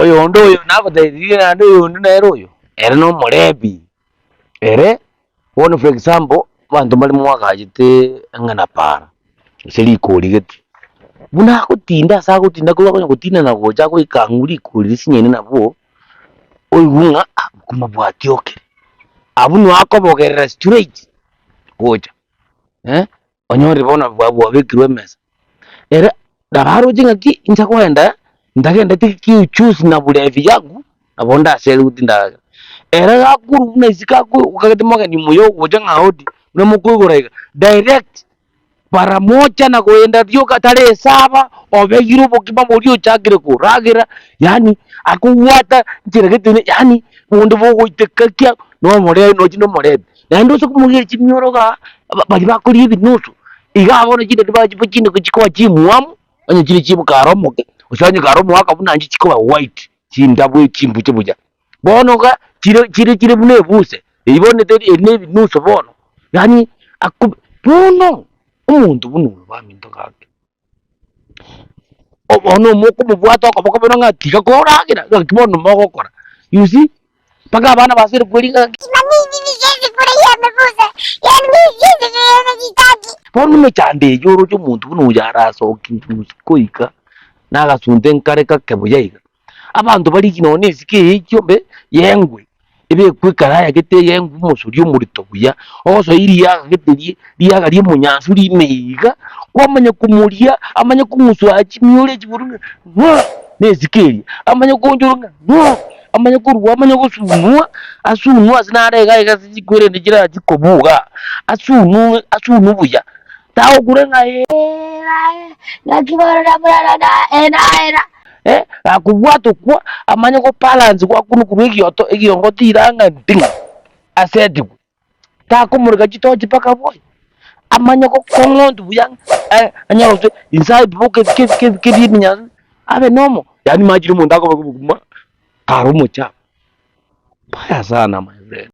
Oyonde oyo nagotebirie naende oyonde nere oyo, ere na omorebi, ere bono for example, abanto mbare mwagachete eng'ana para, gose rikori gete, buna agotinda ase agotinda korwa akonya gotinda na gocha agoika ang'u rikori risinyaine nabwo, oigwe ng'a ah bokima bwatiokire, abwo noo akobogerera straight gocha eh. Onyore bono bwabekirwe emesa. Ere nabo aroche ng'aki inche kogenda ntagendeti kiuchusi na burevi yangu, nabo ndaserigwe tindagera. Ere gakorwa buna isiko akwo okagete mogeni omuya ogocha ng'a hodi, buna mokoigora iga, direct mara mocha na koenda rioka tari esaba, obegire obokima boria ochakire koragera, yaani akobwata nchera gete yaani bonde bogoiteka kia nomorembe nochi nomorembe. Naende ase okomogeria chimioro igaa, baria bakoria ebinusu, igaa bono chindagera bachipa chindagera chikoba chimwamu, onye chire chibokara omoke, gose onye kare omogaka buna inche chikoba white, chindabu chimbuche buya. Bono iga, chire chire chire buna ebuse, eywo bono teri eri na ebinusu bono, yaani akob bono, omonto buna oyo baminto gaki. Bono omokomobwata okoboko bono ng'a tiga koragera, ng'aki bono mogokora, you see, mpaka abana basire kweriga ng'aki. Bono emechando eyio oroche omonto buna oyo arasoke inchusi goika, na agasunte nkare kake buya iga. Abanto barigie nonya na esike eye echiombe y'engwe, ebekwe ekaraya gete ey'engwe omosori omorito buya, ogosoa riaga gete rie riaga ri'omonyansu rime iga, kwamanya komoria amanye kong'usua chimioro echi korwa ng'a ng'a na esike eria, amanye koonchorwa ng'a ng'a, amanye korwa amanye gosunwa, asunwe ase nare iga iga ase chikwerende chirachi kobuga, asunwe asunwe buya. Tagokure ng'a ee naki bono naera, eh, gakobwata okwo amanye go balance gwakunwa korwa egioto egiongo tira ng'a nting'a asetigwe, takomoreka chitochi mpaka bwoye, amanye gokong'ontwa buya ng'a anyore gose inse abiboke ebike ebike ebike bia eminyansu abe nomo, yaani imagine omonto akobeka obokima kare omochafu, mbaya sana my friend.